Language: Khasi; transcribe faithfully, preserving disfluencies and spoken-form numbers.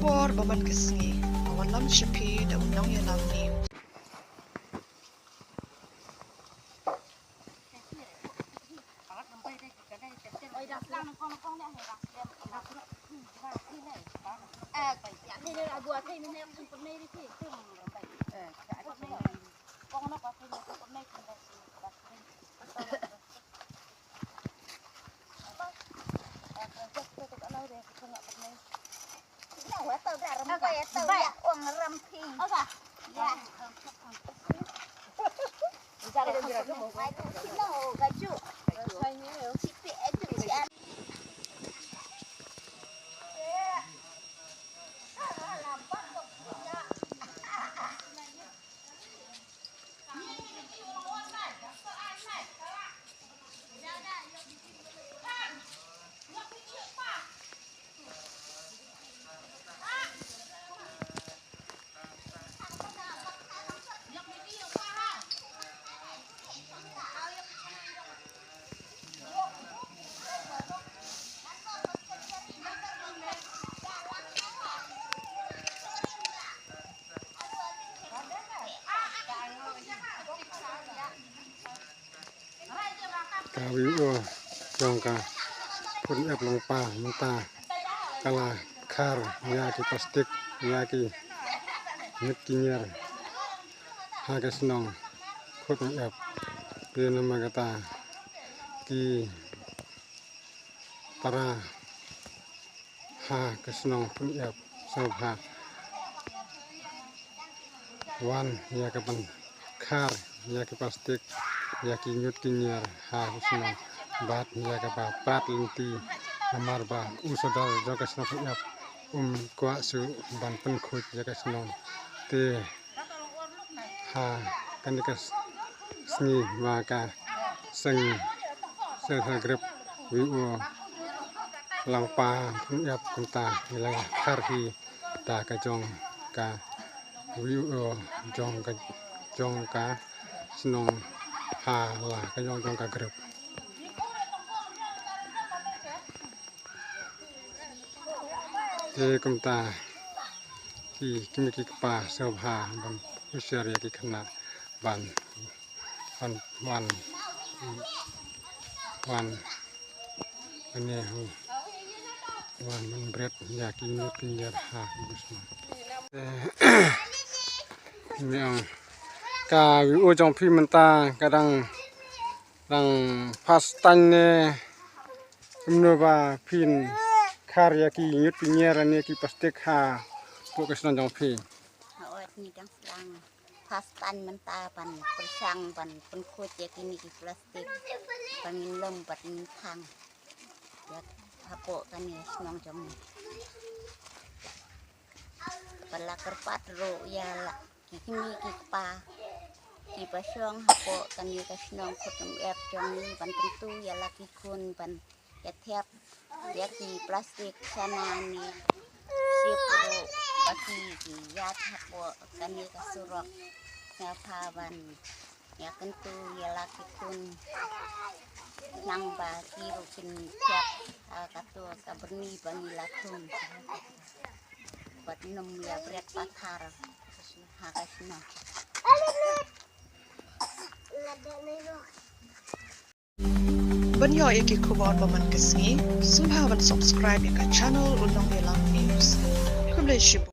Por ba man ka sngi, ka wallam sha phi da u nongïalam news. Ka V O jong ka Pun Ep Langpa mynta ka la khar ïa ki plastik, ïa ki ngit ki nyiar ha ka shnong Pun Ep. Te namar kata ki para ha ka shnong Pun Ep sngewbha wan ïa ka ban khar ïa ki plastik, ïa ki ngit ki nyiar ha ka shnong bad ïa ka ba prat lynti, namar ba u sordar jong ka shnong Pun Ep um kwah shuh ban pynkhuid ïa ka shnong. Te ha kane ka sngi ba ka seng Self Help Group V O Langpa Pun Ep kumta ngi la khar hi da ka jong ka V O jong ka jong ka shnong ha la ka jong jong ka group. Te kumta ki kmie ki kpa sngewbha ban husiar ïa ki khynnah ban wan wan wan ane hu wan ban bret ïa ki ngit ki nyiar ha ki bus ma. Te ni ong ka V O jong phi mynta ka dang dang first time ne kumno ba phin khar ïa ki ngit ki nyiar ne ki plastik hapoh ka shnong jong phi? Hooid, ngi dang sdang first time mynta ban pyrshang ban pynkhuid ïa kine ki plastik ba ngin lum bad ngin thang ïa hapoh kane shnong jong ngi. Ba la kyrpad ruh ïa la ki kmie ki kpa kiba shong hapoh kane ka shnong Khut Ym Ep jong ngi ban kyntu ïa la ki khun ban ïa thep ïa ki plastik shana ne ship ruh ba ki ki ïaid hapoh kane ka surok. Sngewbha ban ïa kyntu ïa la ki khun nang ba ki ruh kin thep ha kato ka byrni ba ngi la thung. Bad nym ïa bret pathar ha ka shnong. Ban ïoh ïa ki khubor ba man ka sngi, sngewbha ban subscribe ïa ka channel U Nongïalam News. Khublei shibun.